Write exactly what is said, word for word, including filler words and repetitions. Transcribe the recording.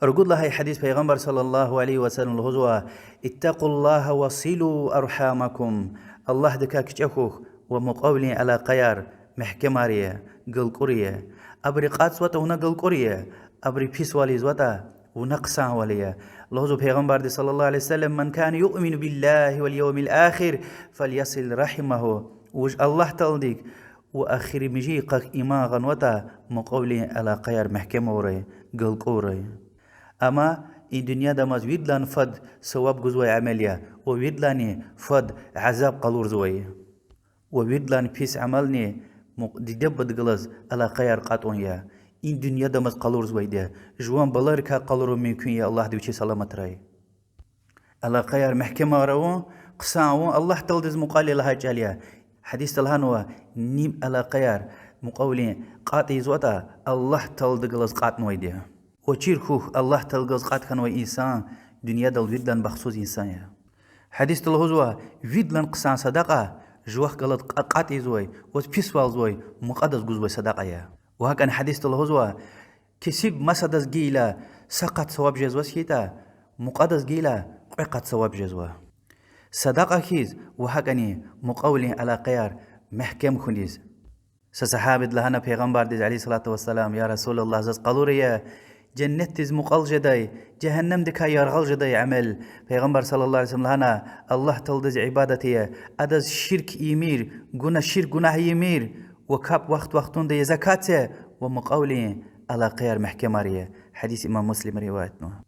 Ругуд лагьай гьадис, Пайгъамбар صلى الله عليه وسلم лугьузва: اتقوا الله وصلوا أرحامكم. Аллагьдикай кичӀе хьухь ва мукьвавилин алакъаяр мягькемар ая, галкӀур ая. Абуру кьатӀзаватӀа, вуна галкӀур ая, абуру писвал ийизватӀа, вуна хъсанвал ая. Лугьузва Пайгъамбарди صلى الله عليه وسلم: من كان يؤمن بالله واليوم الآخر فليصل رحمه. Вуж Аллагь Тааладик ва эхиримжи йикъак иман гъанватӀа, мукьвавилин алакъаяр мягькемарай, галкӀурай. Амма и дуьньядамаз виридалай фад саваб гузвай амал я ва виридалай фад азаб къалурзавай. Ва виридалай пис амални мукь-, диде-бубадихъ галаз алакъаяр кьатӀун я. И дуьньядамаз къалурзавайди я. Жуван баларикай къалурун мумкин я, Аллагьди вичи саламатрай. Алакъаяр мягькемар авун, хъсан авун Аллагь Тааладиз мукьвал я лагьай чӀал я. Гьадисда лагьанва: ним алакъаяр мукьвавилин кьатӀ ийизватӀа, Аллагь Тааладихъ галаз кьатӀнавайди я. Ва чир хьухь, Аллагь Тааладихъ галаз кьатӀ хьанвай инсан дуьньядал виридалай бахтсуз инсан я. Гьадисда лугьузва: виридалай хъсан садакьа жувахъ галаз кьа-, кьатӀ ийизвай ва писвалзавай мукьвадаз гузвай садакьа я. Ва гьакӀни гьадисда лугьузва: кесиб масадаз гайила са къат саваб жезваз хьайитӀа, мукьвадаз гайила кьве къат саваб жезва. Садакьа хьиз ва гьакӀни мукьвавилин алакъаяр мягькем хьуниз. Са сагьабиди лагьана Пайгъамбардиз عليه الصلاة والسلام: Я Расулаллагь, заз къалура, женнетдиз мукьвал жедай, жегьеннемдикай яргъал жедай амал. Пайгъамбар صلى الله عليه وسلم лагьана: Аллагь Тааладиз ибадат ая, Адаз ширк ийимир, гуна-, ширк гунагь ийимир, ва капӀ вахт-вахтунда ая закат це, ва мукьвавилин алакъаяр мягькемар ая. Гьадис имам Муслима риваятнава.